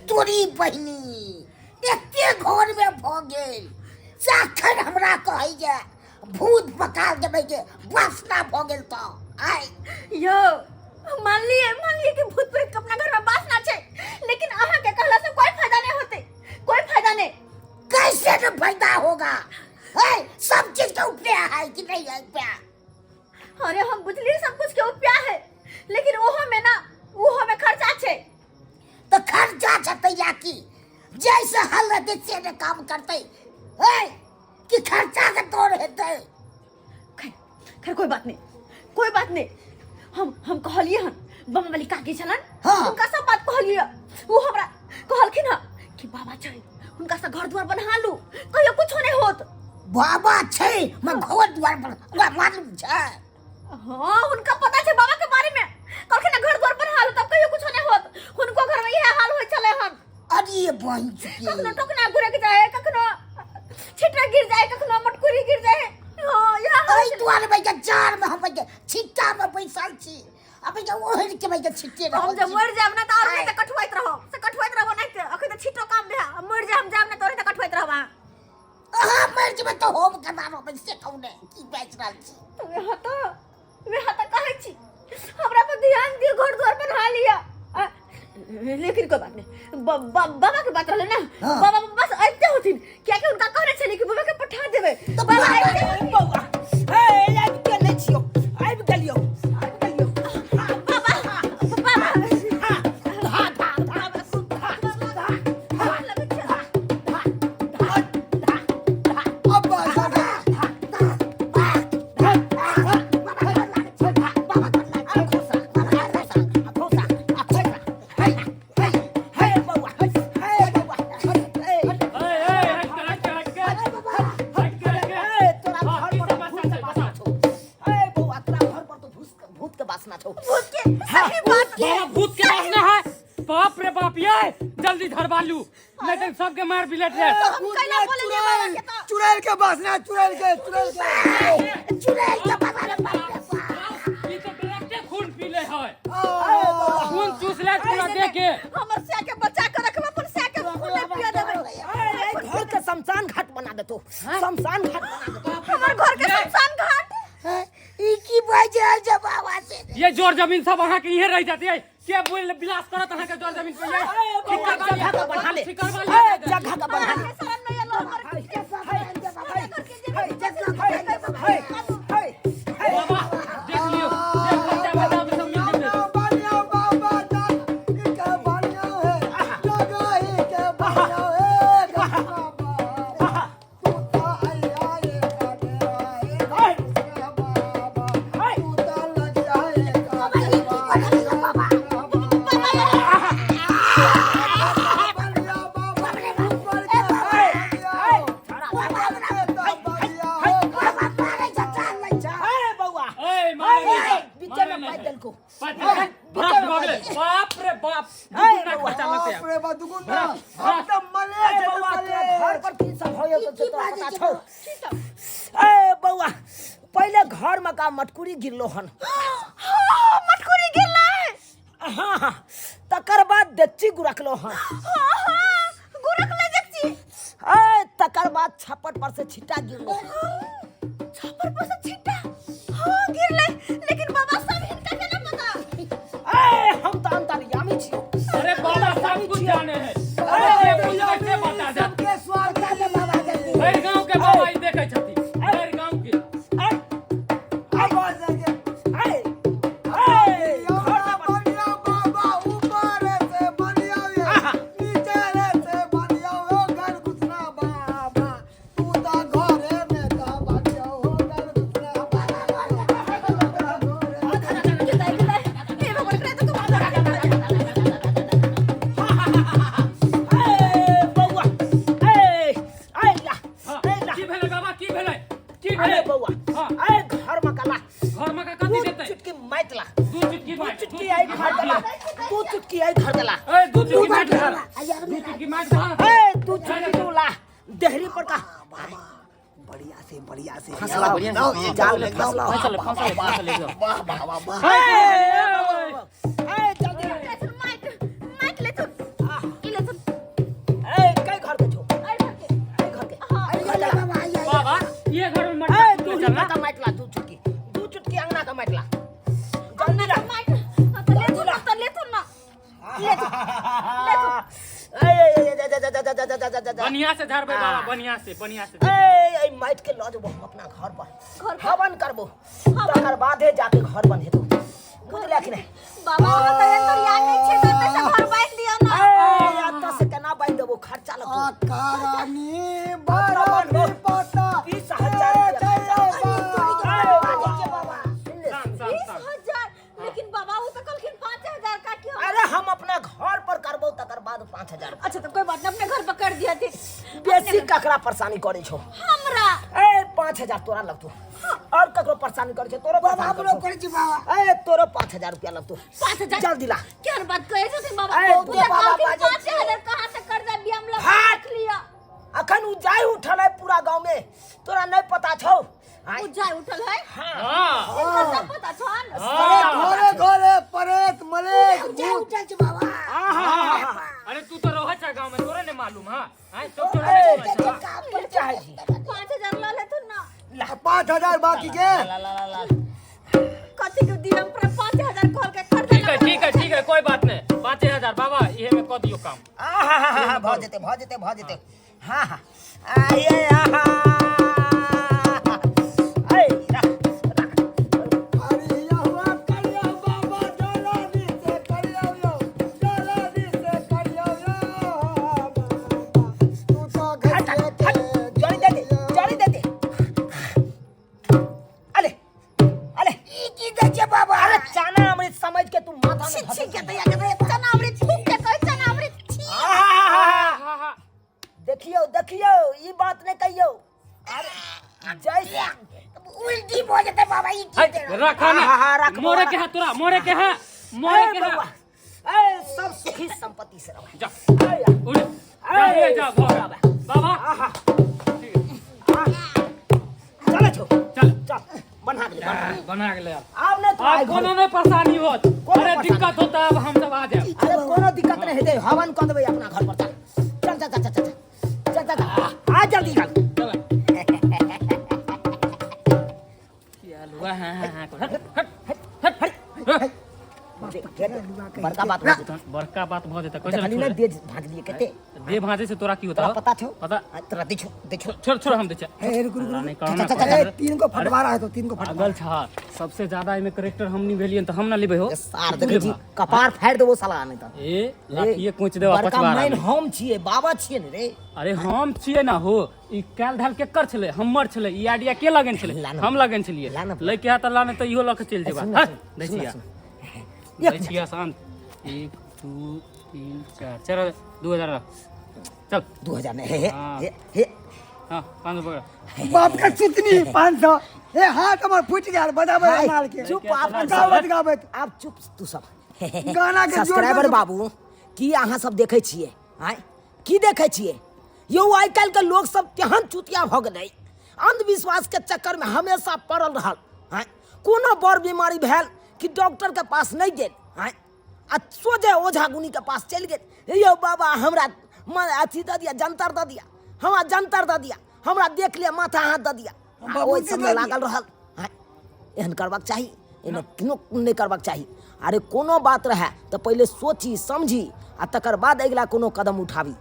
तोरी बहिनी एते घर में भऽ गेल से अखन हमरा कहैया भूत पका देबै के वासना भऽ गेल तऽ आय। यौ मानलिए मानलिए कि भूत प्रेत के अपना घर में वासना छै, लेकिन अहाँ के कहला से कोई फायदा नहीं होते, कोई फायदा नहीं। कैसे न फायदा होगा? है सब चीज के उपाय है कि नहीं है उपाय? अरे हम बुझलिए सब कुछ के उपाय है, लेकिन ओहो में ना ओहो में खर्चा छै। तो खर्चा छै तैया की जैसे हल रहते से ने काम करते है कि खर्चा के तोड़ हेतै। खैर खैर कोई बात नहीं, कोई बात नहीं। हम कहलिए हन बम वाली काकी छलन। हाँ। उनका सब बात कहलिए, वो हमरा कहलखिन हन कि बाबा छै हुनका से घर द्वार बना लू, कहियो कुछो नहीं होत। बाबा छै मैं घर द्वार बना ओकरा मालूम छै। हाँ उनका पता छै बाबा के बारे में, कहलखिन हन घर द्वार बना लू तब कहियो कुछो नहीं होत। हुनको घर में इहे हाल होय छलै हन। अरे बहिन चुकी। कखनो टोकना गुरक जाए, कखनो छिटरा गिर जाए, कखनो मटकुरी गिर जाए। हाँ, इएह हाल एहि छलै। दुआरे भैया जाड़ में हम भैया छिट्टा में बैसल छी, आ भैया ओढ़ के भैया छिट्टे हम रहल जब छी। मर जाब ना त और आय। नहीं त कठुआइत रहब, से कठुआइत रहब नहीं त अखन त छिट्टो काम भए, हम मर जाब, हम जाब ना त और त कठुआइत रहब अहाँ। अहाँ मर जेबै त हम केना रहबै से कहू ने, की बाजि रहल छी? त वएह त कहै छी, हमरा पर ध्यान दियौ, घर द्वार बना लिअ। लेकिन कोई बात नहीं, बाबा के बात रहले ना। हाँ। बाबा बस आइते होथिन, कियाकि हुनका कहने छली कि बाबा के पठा देबै। तो बाबा बाबा आइते होथिन। बौआ, हे, आबि गेल छियौ, आबि गेलियौ, आबि गेलियौ। बाबा, बाबा। धा, धा, धा, धा, धा, धा, धा, धा, धा, धा। अब्बा, दादा। हे बौआ, हे बौआ, हे। ए, ए, हट के, हट के, हट के। हट के, हट के। ए, तोरा हाँ, घर की पर समस्या भूत के छै, वासना बता। छौ। ए बौआ, तोरा घर पर तो भूत के वासना छौ। भूत के सही बात। बाबा भूत के वासना है। बाप रे बाप, ये जल्दी धरवा लू, नहीं तो सबके मार बिलेट रे। हम कैला बोललिए बाबा के तो? चुड़ैल के वासना, चुड़ैल के, चुड़ैल के। चुड़ैल के बाबा रे बाप रे बाप। ई तो डायरेक्टे खून पी ले है, आ, खून चूस ले पूरा दे के। हमर सिया के बचा के रखब, अपन सिया के खून नहीं पिया देबै। ए, ए, घर के शमशान घाट बना देतो, शमशान घाट बना देतो। हमर घर के शमशान घाट? ई की बाजल जब बाबा से? ये जोर जमीन सब अहाँ के इहे रह जाती है के बोल विलास करत अहाँ के जोर जमीन पे ये बौआ, जगह का बढ़ा ले। ठिकर ए, वाली जगह का बढ़ा ले। अहाँके शरण में एलहुँ, हमर बाबा देख लियो, देख खर्चा बता सब मिल जेतै। बढ़िया बाबा, के बढ़िया है, जगह ही के बढ़िया है, बाबा। तू तो आया रे काटे बाबा, तू तो लग जाए काटे बाबा। बढ़िया बाबा, ऊपर के बढ़िया हो, ऊपर के तो बढ़िया हो। ए बौआ, ए मारे नहीं, बीचे में मारे पाइ नहीं। देलको। बाप रे बाप रे बाप, दुगुना खर्चा लगतै। बाप रे बाप, दुगुना। हम तो मले ए छै, बौआ, मले। तोरा घर पर की सब होय की छै तोरा बाजै पता छै छौ? ए बौआ, पहिले घर में का मटकुरी गिरलो हन। हाँ, मटकुरी गिरलै। हाँ हाँ, तकर बाद डेकची गुरकलो हन। हाँ हाँ, गुरकलै डेकची। ए तकर बाद छप्पर पर से छिट्टा गिरलो। छप्पर पर से छिट्टा? हाँ गिरलै, लेकिन बाबा सब हिनका केना पता? ए हम तो अंतर्यामी छियो। अरे बाबा सब कुछ जाने है, अरे जे बुझबै से बता दे। सबके स्वार्थ बाबा जल्दी। भरि गांव के बाबा ई देखै छथिन, भरि गांव के। ए आवाज आगे। ए ए घर में बढ़िया बाबा, ऊपर से बढ़िया ये, नीचे रे से बढ़िया हो, घर घुसना बाबा। तू तो घरे में तो बढ़िया हो, घर घुसना बाबा। गिरलै, गिरलै। हे भगवान, एकरा तऽ कमाल ए बौआ, ए ए ला, हाँ, ए ला। की भेलै बाबा, की भेलै, की अरे भेलै? बौआ, हाँ। ए घर में कला घर में का कथी दू देतै? चुटकी माइट ला। दू चुटकी दू माटि, चुटकी आई घर देला, दू चुटकी आई घर देला। ए दू चुटकी माटि धर, यार दू चुटकी माटि धर। ए दू चुटकी तू ला देहरी पर का बढ़िया से, बढ़िया से। फसला, जाल में फसला। फंसल फंसल फंसल एकदम। वाह वाह वाह वाह। ए, ए जल्दी ला। माइट, माइट ले तू, ई ले तू। जा जा जा जा। बढ़िया से झाड़बै बाबा, बढ़िया से, बढ़िया से। ए ए माटि के लऽ जेबो हम अपना घर पर। घर पर? हवन करबो, तकर बादे जाके घर बन्हेतौ, बुझलियै कि नहि? बाबा, अहाँ तऽ एहन याद नहि छै, तऽ एतऽ से घर बान्हि दियौ ने। ए, एतऽ से केना बान्हि देबो? खर्चा लगतौ। आ करानी बरानी पता 20,000 रुपया खर्चा। अरे बाजै छै बाबा। सुन ले, शांत, शांत, बीस शांत। हजार? लेकिन बाबा, वो तो कहलखिन 5,000 का क्यों? अरे, हम अपना घर पर करबो, तकर बाद 5,000। अच्छा, तो कोई बात नहीं, अपने घर पर कर दिया थी। बेसी ककरा परेशानी करे छौ? हमरा। ए, 5,000 तोरा लगतो। और ककरो परेशानी करे छौ? तोरो बाबा, परेशानी हमरो करे करै छी बाबा। छौ। ए, तोरो 5,000 रुपया लगतो। 5,000? जल्दी ला। क्या बात कहे छथिन बाबा? ए, वो तो बाबा कहलखिन बाजै 5,000 कहाँ से कर दे हम लोग? हट! रख लिया। अखन उ जाय उठल है पूरा गांव में, तोरा नहीं पता छौ? आँय? उ जाय उठल है? हाँ। हिनका सब पता छन। अरे, घरे घरे परेत मलेक जाय भूत। उठल छै बाबा। आहा। अरे, तू तो रहै छ गाँव में, तोरे ने मालूम। हाँ, आय सब तोरे ए, ने सुनै छ। काम की चाहै छी? 5,000 लऽ लेथुन ना। 5,000 बाकी के। ला ला ला ला। कथी के दियम पर 5,000 कहल के कर ठीक है, ठीक है, ठीक है, कोई बात नहीं। 5,000 बाबा, इहे में कऽ दियौ काम। आहा, भऽ जेतै, भऽ जेतै, भऽ जेतै। हाँ हाँ, आये, आहा, ऐ, राख राख। करिया हुआ करिया बाबा जलानी से करिया यो, जलानी से करिया यो बाबा, तू तो हट, घर हट, हट, जड़ी दे दे, जड़ी दे दे। अले अले। ई की दै छै बाबा? अरे, चना अमृत समझ के तू माथा छी में छी के दैया के दैया, चना अमृत थूक के कहै चना अमृत, छी। आहा। देखियौ, देखियौ, ई बात नहि कहियौ। अरे, जैसे उल्टी भऽ जेतै बाबा, ई की हट, देना? रखा ना। हाँ, हाँ, रख, मोरे रख। के है तोरा, मोरे के है, मोरे ए के है। बउआ, ए, सब सुखी संपत्ति से रहो। जा। ए, उठ जा, ए, ले जा, भऽ गेल। बाबा। आहा, चलै छौ। चल। चल, बन्हा गेलै, बन्हा गेलै। बना गेलै आब। आब नहि तोरा आब एहि कोनो नहि परेशानी होत। कोनो अरे, परेशानी। दिक्कत होता, अब हम सब आ जाएब। अरे, कोनो दिक्कत नहीं हेतै, हवन कऽ देबै अपना घर पर। चल चल चल चल चल चल चल चल, आ जल्दी चल। चल। हुआ हाँ हाँ हाँ, हट हट हट हट हट। देख, देख, बड़का बात भऽ जेतौ। बड़का बात भऽ जेतै, कैसे? देखली ने, देह भाँजलियै कते। देह भाँजे से तोरा की होता? तोरा पता छौ? पता। आ, तोरा दै छौ, दै छौ। छोड़, छोड़, हम दै छियै। हे, रुक रुक। नहीं करना। चल, चल, चल। ए, तीन को फटवारा है तो तीन को फटवारा। पागल छा, सबसे ज्यादा एमे करेक्टर हमनी भेलियन तऽ हम ना लेबै हो। सार देखै छी, कपार फाड़ि देबो साला, नहि तऽ। ए, लाठिए कोच देबा। बड़का पछवाड़ा मैन में। हम छियै, बाबा छियै ने रे। अरे, हम छियै ना हो। ई कैल धाल केकर छलै? हमर छलै। ई आइडिया के लगन छलै? लाना। हम लगन छलियै। लाना। लैके आ तऽ लाने, तऽ इहो लऽ के चलि जेबा। सुन ना, हट, सुन, दै सुन ना, छियै। सुन। दै छियै, शांत। 1, 2, 3, 4, 4, 2,000 रख, चल। 2,000 नहि, हे हे। हाँ। हे हे। हाँ, 500 पकड़। बाप का चुतनी, 500। हे, हाथ हमर फूटि गेल बजाबै हाय, नाल के। चुप आप। गाबैत गाबैत। आब चुप तू सब। गाना के जोर सब्सक्राइबर बाबू, की अहाँ सब देखै छियै? आँय, की देखै छियै यौ? आइ काल्हि के लोग सब केहन चुतिया भऽ गेलै, अंधविश्वास के चक्कर में हमेशा पड़ल रहल। आँय, कोनो बड़ बीमारी भेल कि डॉक्टर के पास नहि गेल, आँय, आ सोझे ओझा गुनी के पास चलि गेल। यौ बाबा, हमरा अथी दऽ दिअ, जंतर दऽ दिअ, हमरा जंतर दऽ दिअ, हमरा देख लिअ, माथा हाथ दऽ दिअ। आ बाबूजी ओहि सबमे दऽ दिअ। लागल रहल। आँय, एहन करबाक चाही? एहन कोनो नहि करबाक चाही। अरे, कोनो बात रहए तऽ पहिले सोची समझी आ तकर बाद अगिला कोनो कदम उठाबी।